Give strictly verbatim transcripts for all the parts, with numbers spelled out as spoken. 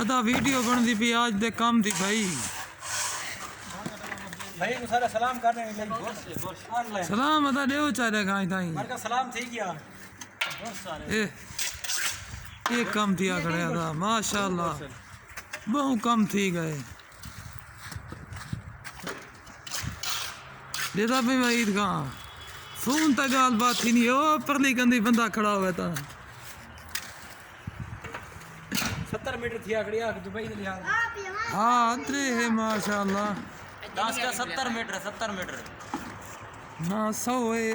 ادا ویڈیو بݨدی پئی، اڄ دے کم دی بھائی۔ بھائی کو سارا سلام کر رہے ہیں۔ سلام ادا ݙیو چارے کھائیں تائیں۔ مر کا سلام تھی گیا۔ اے اے کم تھیا کھڑے ادا، ماشاءاللہ، ٻہوں کم تھی ڳئے۔ ݙیہدا پئی میں عید خان فون تے ڳالھ بات تھیندی، او پرلی کندھی بندہ کھڑا ہوئے تاں۔ ستر میٹر تھیا کھڑی آ دبئی دے لحاظ۔ ہاں اترے ہے ماشاءاللہ۔ دس کا ستر میٹر، ستر میٹر۔ نہ سو ہے۔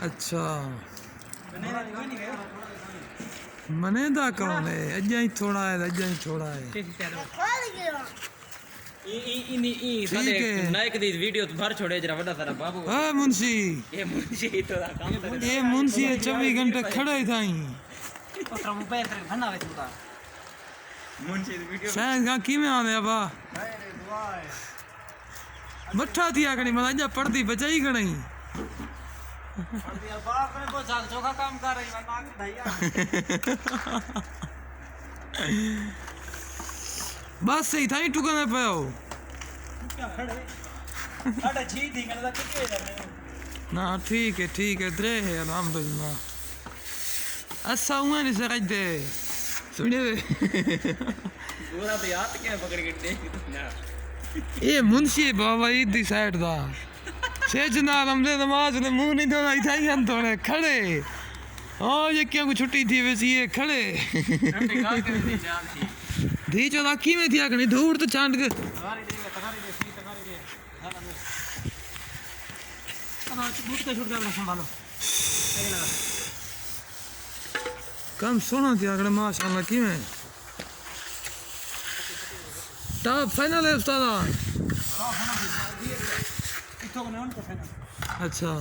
اچھا۔ منے دا کون ہے؟ اجاں ہی تھوڑا ہے، اجاں ہی تھوڑا ہے۔ ای ای ای ای ٹھیک ہے۔ نائک دی ویڈیو تو بھر چھوڑے جرا وڈا سارا بابو۔ اے منشی، یہ منشی تو دا کام کرے۔ اے منشی ہے، چوبی گھنٹے کھڑا ہی تھائیں۔ پتر مو پے تر بھنا وے تو۔ منشی دی ویڈیو۔ شاید کہاں کیویں آندے ابا؟ مٹھا تھی آکھنی مطلب اجا پڑھدی بچائی کھڑی۔ باپ نے بہت زیادہ چوکھا کام کر رہی ہے، ناک دھائی آ۔ بس صحیح تھائیں ٹکنے پئے ہو۔ کیا کھڑے؟ ساڈا جی دی گل دا کتنے ہو جاندے ہو؟ نہ ٹھیک ہے، ٹھیک ہے، درے ہے الحمدللہ۔ اسا اوہ نہیں سکجدے۔ سنیے۔ پورا تو یاد کیا پکڑ کے دیکھ دنیا۔ اے منشی بابا عید دی سائیڈ دا۔ سچ نال ہم نے نماز نے منہ نہیں دھونا، اتھا ہی ہن دھونے کھڑے۔ او یہ کیوں کو چھٹی تھی ویسی یہ کھڑے۔ دھی چودا کیویں تھی آکھنی دھوڑ تے چھانڈ کے۔ بوٹ کے چھوٹ کے سنبھالو۔ کم سوہݨا تھی آکھݨے ماشاءاللہ۔ کیویں؟ ٹاپ فائنل ہے استاد؟ اچھا۔